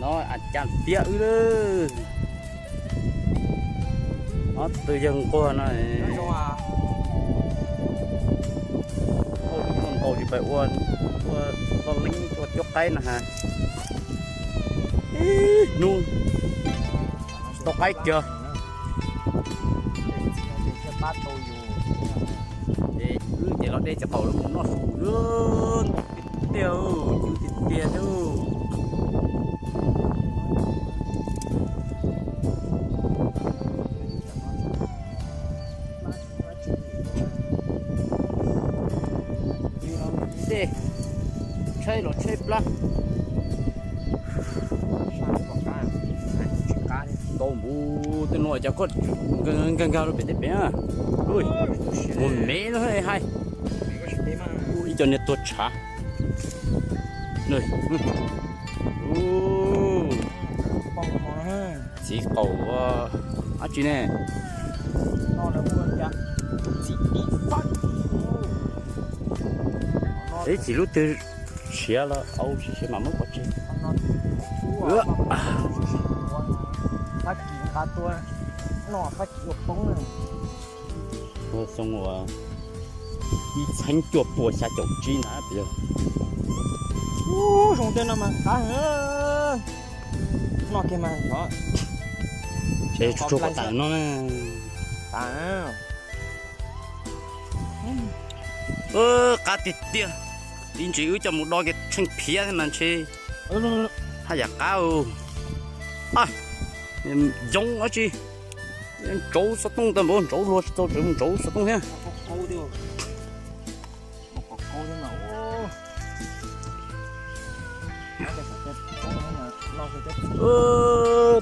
No a cas tiag wb lawm. Ob tug yawg nquag no, ua ib tug ntaus tsis pais ua, ua loj leeb ua cuab qaib no ha. Ib hnub tau qaib kiag. Ces wb ces los dej tsis qaum mus noj su tiag, tiag, tiag tiag. Dej tshaib los tshaib plab. Tau npus tej no cas koj nkag nkag rau pem tej pem. Mus me no hais. Ib co niag tuag tshav. Txiv qaum dab tsi ne? Ib txhis lub twg siav los au tsis siav mam muab pov tseg. Xyoo uas ib txheeb cuaj pua xya caum tsib na. Zoo tej no mas qab heev. Noj kiag mas, es tsuag tsuag kom tas no na. Qab tiag tiag. Ib ntsis wb coj mus do kiag tsheej phiab thiab mas ntshe haj yam qab. Yoov dab tsi, ntsauv xov tooj tag npaum, ntsauv luag tsis tau tseem mus ntsauv xov tooj thiab.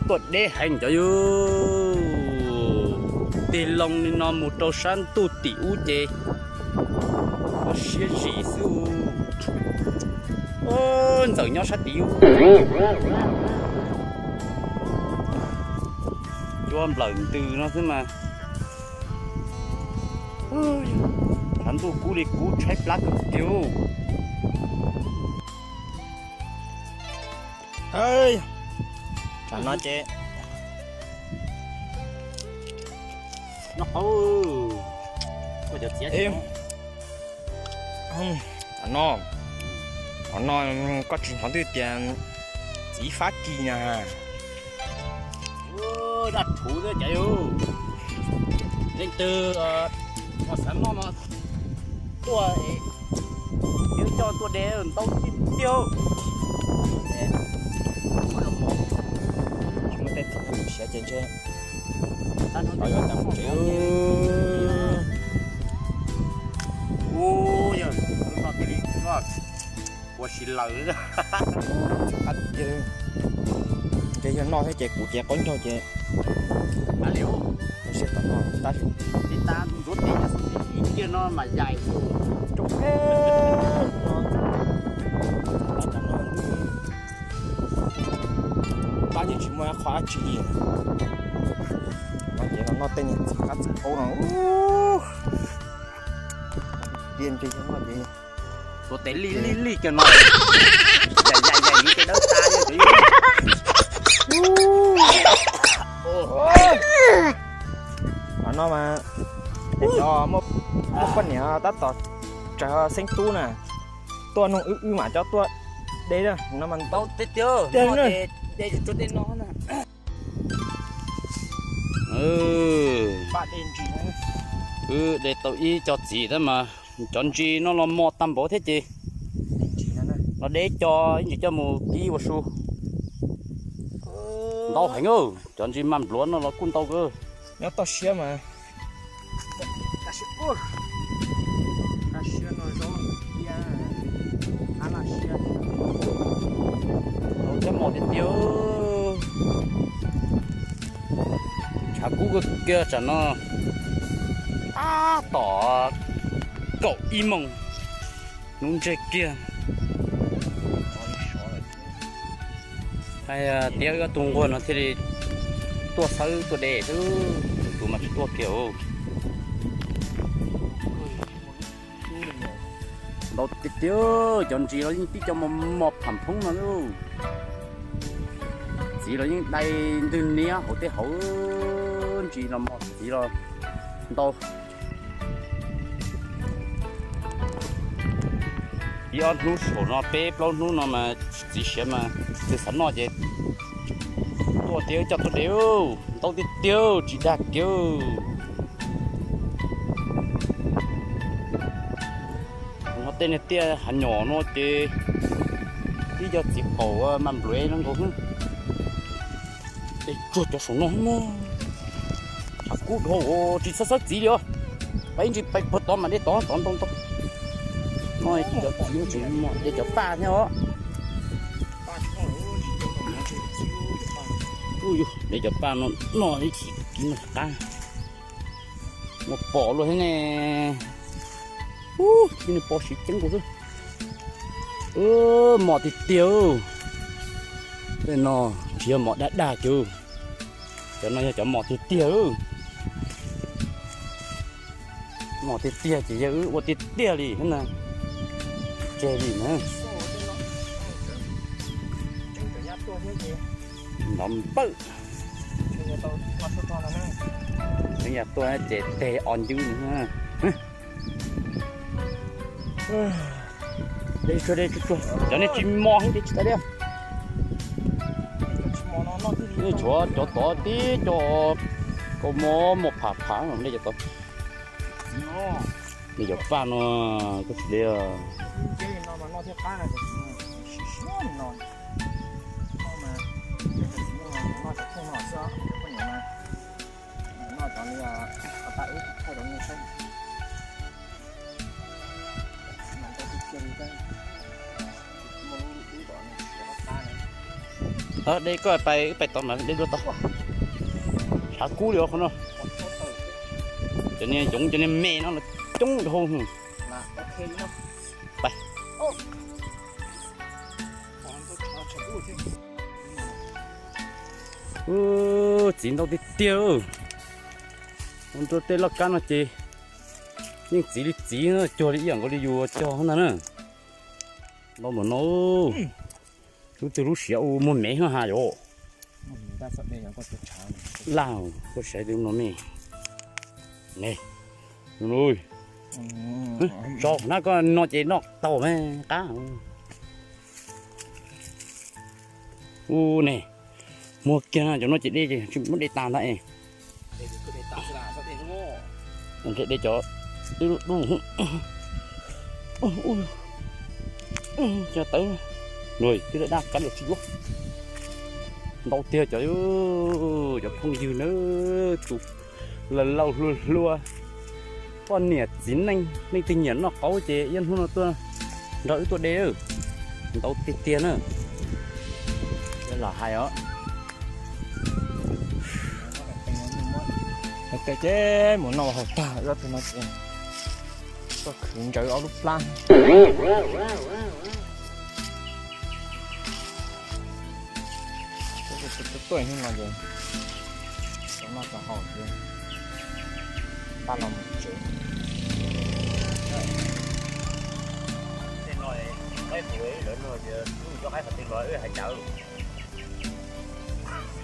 Tuaj deb heev cov yug. Tig loo li no mus rau sab ntuj tim ub ces ua siab zim xwb. Ntxawm nyob sab tid. Cua nplawm ntws no xwb mas. Tshav ntuj kub li kub tshaib plab kawg kiag. Tsam no ces no qau, koj cov txiav no, no koj tsis hnov twb tias txiv Fab Kis na. Daj rhuv xwb ces leej twg ho xav noj no tuaj, twb coj tuaj de ntau tiag tiag. Tsis muaj tej txiv siav ces ntshe yuav tau mus tsev. Ub, yog lub no cia li ua si lawm. Ntshe yog noj thiab ces kuv ces qaub ncaug ces sib tom noj tab sis ib tab ntxuav tes ib kiag no mas yais rau peb no. Pab yeej tsis muaj qhov dab tsi li. No ces los noj tej niag txiv qab txiv qaub no. Tiag ntshe yog no ces tuav tes lij lij lij kiag no, yais yais yais yus ces dawb tas li. Qhov no mas cov muaj poj niam tab tom tsaws xeeb tub na, tuaj nug wb wb mam coj tuaj de no mas ntau tiag tiag. Wb de tau ib co txiv tab mas cov ntsis no los mos tag npaum thiab ces los de co ib ntsis coj mus kib ua su. Ntau heev, cov ntsis mas npluav no los kuj ntau kawg. Nyob toj siab mas. Cov mos tiag tiag. Tshav kub kawg kiag tsam no. Tab tom kaum ib moos hnub ntseg kiag. Tias wb ob tug nquag no thiaj li tuaj xawb tuaj de xwb, tus mas tsis tuaj kiag. Ntau tiag tiag, cov ntsis los yeej tib co mos mos pham phoob no lauj. Txiv los yeej dai ntwg niab hauv tej hauv ntsis los mos txiv los ntau. Ib ob hnub saum no peb plaub hnub no mas txiv siav mas twg xav noj ces tuaj tiag coj tuaj de, ntau tiag tiag tsis dag kiag. No tej niag tiaj hav nyom no ces twb yog txiv qaum mas npluav no nkaus xwb. Dej tsuag cov saum no, hav kub dhau tsis txhob xawb txiv li os. Pais ib ntsis pais puag tod mas dej tod tod ntau ntau. No cov txiv no tseem muaj de cov paj thiab os. Ub, de cov paj no noj ib chim kiv no qab. Muaj pom luaj thiab ne. Ub, tib neeg pom siv ceeb nkaus xwb. Mos tiag tiag. Tej no tsis yog mos dag dag kiag, cov no yog cov mos tiag tiag. Mos tiag tiag ces yog wb ua tiag tiag li na. Tseg li na. Nrov npawj. Tseem yog tuaj ces teg o ncwb. Dej tsuag, dej tsuag tsuag, cov nej tsis mos heev ces tsis tas li. Nej tshuav cov tod tib co kaus mom mos pham pham nej cov tod. Nej cov paj no koj tsis li. Dej koj pais wb pais tod mas dej dua tod. Hav kub li qhov no. Cov niag yoov cov niag me no coob dhau. Pais. Txiv ntau tiag tiag. Ua ntua tej loj kab no ces yeej txiv li txiv, cuag li ib yam nkaus li yus cog ntag na. Ntau npaum no. Lub twg lub siav ua muag mev hab has yom. Laj, koj saib twb no me. Ne, tso na, koj no ces noj tau me qab. Ub ne, muag kiag no cov no ces dej tsis muab de tas ntag es. Ntshe de cov twb dub dub. Cov tawv no twb daj daj kab liam tsis yuav. Ntau tiag cov, cov phooj ywg nawb, tus laus laus hluas hluas, poj niam txiv neej, leej twg nyiam noj qaub ces ib hnub no tuaj nrog wb tuaj de. Ntau tiag tiag na. Lam hais os. Hais tias ces mus noj haus tag, ib tus no ces tuaj khwv ntsaws ob lub plab. Tuaj hnub no ces tau noj tau haus ces pab los mus tsev. Tej no qaib hauv lawv no ces wb mus coj qaib qhov twg los wb hais cas.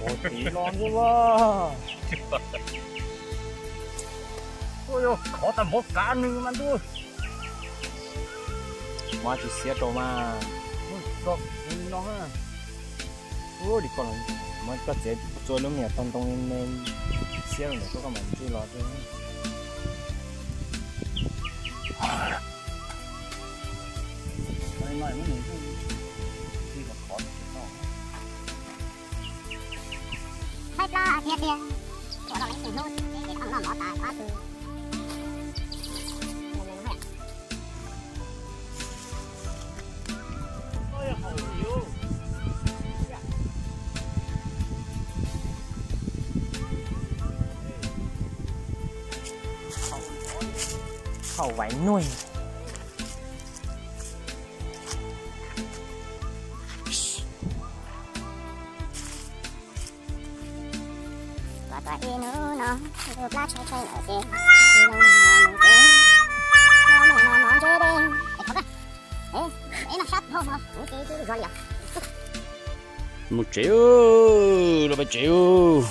Ua txiv los ntuj, ua yog khov tag npaum kav nws mas ntuj. Mas tsis xiav rau mas. Ua li ko los mas koj txiav txua lub me nyuam tog ntoo me xiab rau ntawm koj, koj mam ntswj los. Thaij plab tiag tiag, tuaj no ib tug hnub ces noj mov tas qab twg. Khau vaiv nuj. Tus ib hnub no tus plab tshaib tshaib lawm ces tus no mus ces no mus no mov ntseb dej es thov koj es no sab dhau no kuv ces twb zov liam. Mus tsev, los peb tsev.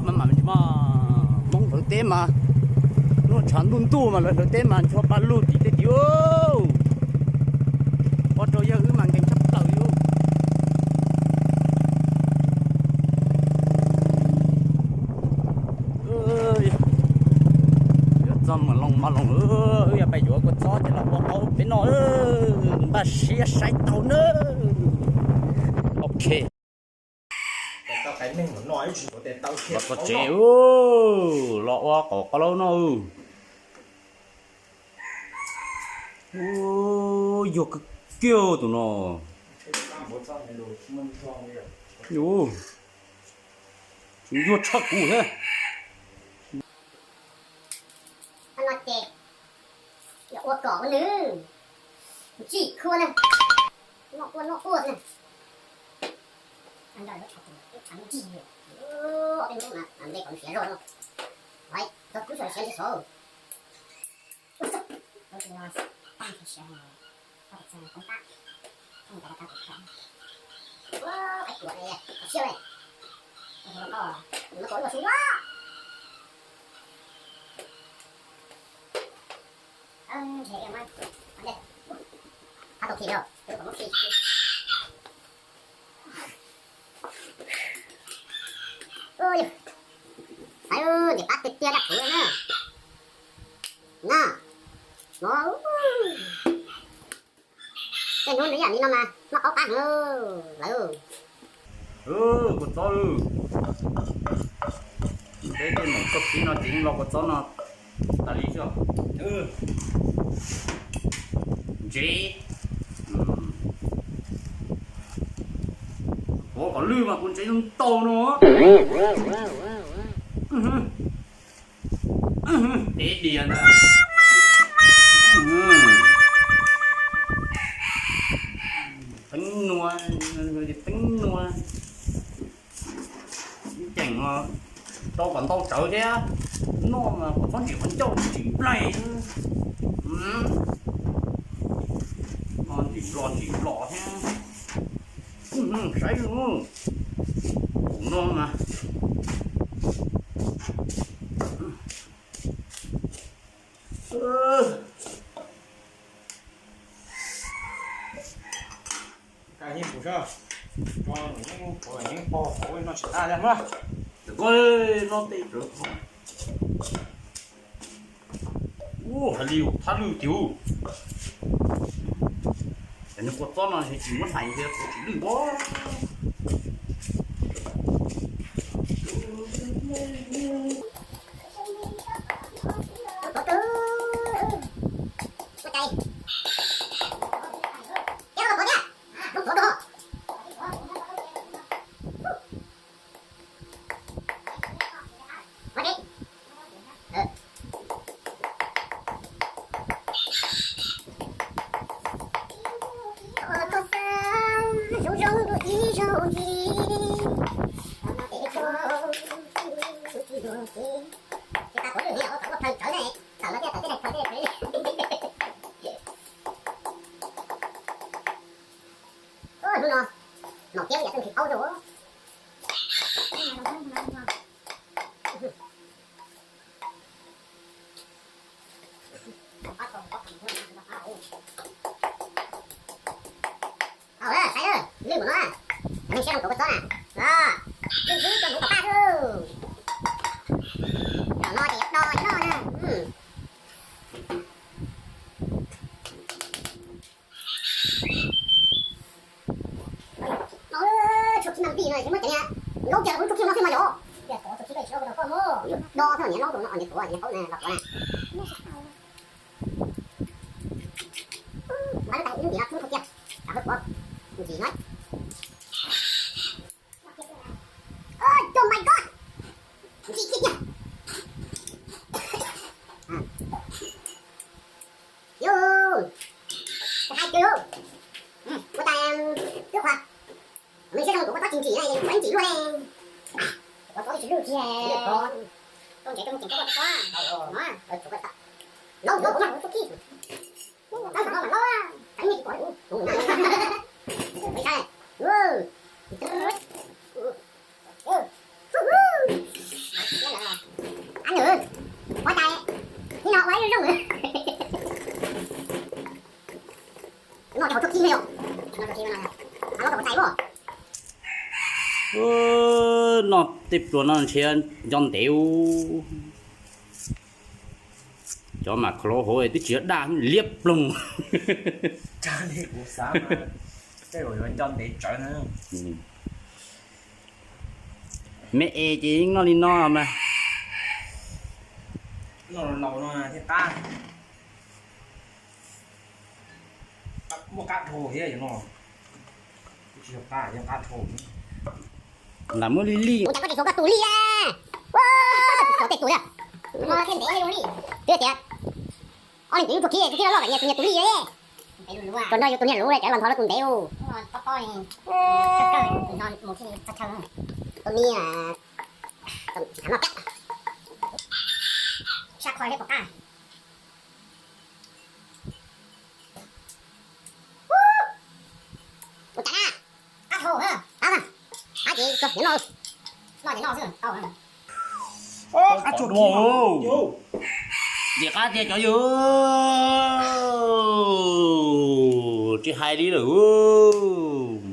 Mas mam mas Hmoob hlawv teb mas, hnub tshav ntuj ntuj mas lawv hlawv teb mas ncho pa lug tim tej tid. Ua rau yawg wb mas nkees tshaj plaws li. Yuav txog mus loo mov loo, wb yuav pais yuav kua txob ces los ua qaub peb noj, npaj siab saib tau na. Ok. Los txog tsev, los ua qaub qaub noj. Yuag kiag tus no. Yuag tshaj kuv thiab. Ua kom ua nws ntsij khua na, noj quaj noj quaj na. Ntsij, ob peb hnub no nte kom siav zog no. Txog kub siav ntshe xov. Ua tag siav no, koj txog toob pab, koj mus tas tau kuv khaws. Ua qaib kuam li, siab li. Koj, koj ua su. Qab tau khi lawm, qab tau khi. Ub, yog, saib ntxim qab tiag tiag dab txhuv na. Na, no, tej hnub nws yam li no mas noj qaub qab heev lawm. Kua txob lawm. Peb tej maum txoj kev no ces yeej lo kua txob no tas li xwb. Ntsev. Kuv kom lwj mas kuv ntsev ntau no. Dev dias ntag. Teeb nua, teeb nua. Ceem rau kom ntau tsawv thiab. Noj mas kom txhob ntsim qhov ncauj ntsim nplaig. Ntsim nplos ntsim nplos thiab. Saib, kuv no mas. Yeej pog hauv no tsis tag thiab mas. Koj no tej, ua hais li thab lwj tiag. Ces nws kua txob no tsis muab hlais tias kuv tsis lwj npab. Hnub no, maum tiab yam txwj nqhis qaub rau. Hauj lwm, saib lwm, lwm mus no, cov neeg siab zoo tuav kua txob na, lwm ntxiv rau hauv kom paj xwb. Zaum no ces yuav do noj na. Tshuav khib mas npij no tsis muab cov niag nkaub kiag rau lub tshuav khib no xwb mas yog. Tias tuav tshuav khib peb tsis loj rau koj mog. Do thawj niag laub rau no, niag tuav niag qaub na los tuav na. Npaj lub tais ib lub ntim no tshuav tshuav kiag, tsam hauv tuav ntxim no. Oh my god! Ntxim tiag tiag. Yus, hais tias ua cas twb qhuas, nws siab zoo tuav kua txob tsis ntsim na, kuv ntsim luaj li. Kuv Tsis lwj tiag. Koj ntsev koj mus ceem koj koj, no, no, no, no, no, no, no, Ab nws, ua cas ib no ua zoo, no tsuag kib, no tsuag kib, no tsuag txais. Noj tej pluas no ntshe nco ntev. Cov mas kho hauv twb tsis yog daj, liab ploog. Kuv xav mas tej zaum yuav nco ntev tsawv na. Me es ces yeej noj li no mas. Noj laus no thiaj qab. Muaj qab dhau thiab no. Tsis yog qab, yog qab dhau. Lam muab li li. Ua cas koj tsis xuas koj tus li a? Ua, tsis xuas tej tus li. Twb tias ob leeg twb tsuag kib, tsuag kib loj loj, nyias tus nyias tus li li. Tsuas nrog yus tus niag luv li, cov los ntho lawv tus ntev. Tus niag, tus niag, sab qhov li pom qab. Ua cas na? Qab dhau na. Qab na. Qab ces tsuag, noj, noj ces noj xwb tau. Qab tsuag dua. Ces qab tiag cov yawg, tsis hais li lawm.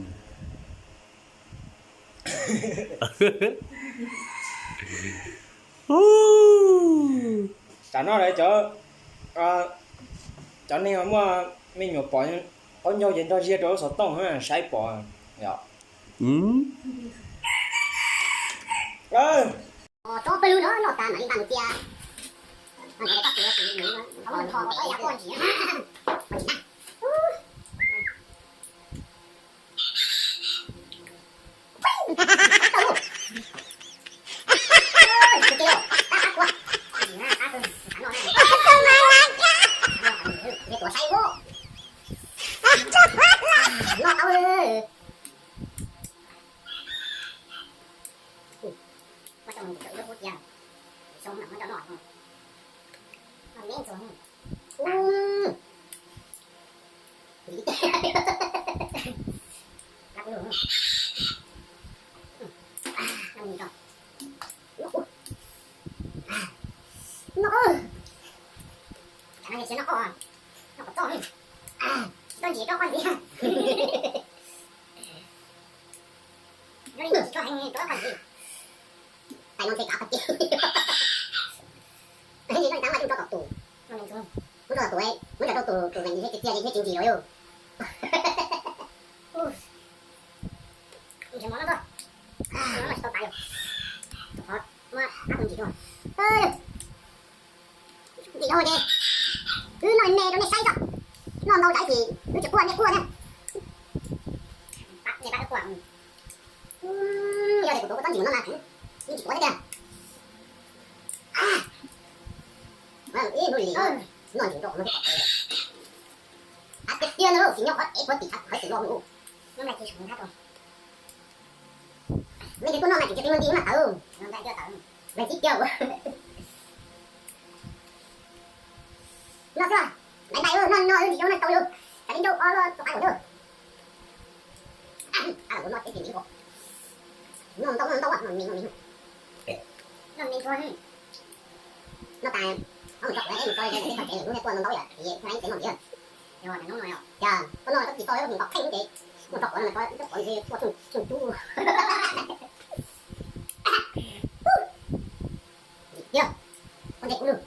Tam no lawv cov, cov neeg muaj me nyuam pom qaub ncaug ces nrog ziag rau lub xov tooj saib pom yom. Tsob pawg lug no noj tas mam li nqa mus cia. Tais no ntshe kav qhov kev. Ntshe noj li tab mas coj rau tus, muab rau tus, muab rau tus, tus ntawd thiaj txiaj thiab tsis ntsis los yus. Ntshe mov no tuaj, mov no tsis tau tas yus. Tus qhov muab qab tus ntsis tuaj. Ntsis dhau ces wb noj me rau nej saib tso. Noj ntau tsam ib chim wb tsis quaj nej quaj thiab. Yog tias kuv tuav kuv txob ntsis no mas yeej tsis quav thiab tiag. Ib hnub li noj ntsis rau qhov no thiaj pom. Ab tiag tiag no lauj, tsis nyob qhov ev qhov tim qhov tim no lauj. Nej tuaj noj mas tseem cia peb muaj nti mas tawv. Leej txib tiag. Noj xwb, npai npai, noj noj ntsis rau noj tau lawm, tsam li nrau o luaj tus qab luam thiab. Qab luam no ces tim ntsis nkaus. Noj ntau noj ntau, noj me noj me. Noj me ntsuag. Noj tas, ob mus tso kuv ib mus tso tsev lwm hnub tuaj noj ntau yom, thiaj li noj ntxiv. Yog tuaj noj txoj kis txo mus kom kheej ces mus tso kuv no mas tso ib txoj kuv ntshe tuaj tsheej cub. Yog, koj ntse kuv lug.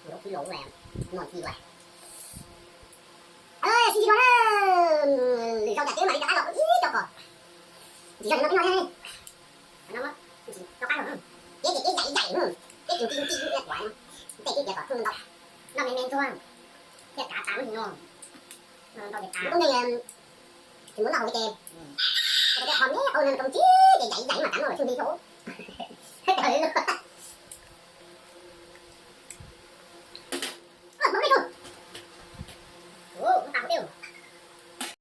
Lub khwb laus no ntxim lawm. Sib ntsib dua na, lwm zaus cas twb mam li rov qab los ib co kom. Ntxim zog no twb noj thiab. Rov qab los, kev ces kev yaim yaim, kev tsis nti nti kuav, tej kev tias kom txheej ntau. Noj me me ntxuag thiaj kav tas lub hlis no. Noj ntau ces tas. Tsis muaj noj hauv li ces, qhov me qau no rau ntsib ces yaim yaim mas kav noj lawm tsis nti rau. Tawm li no.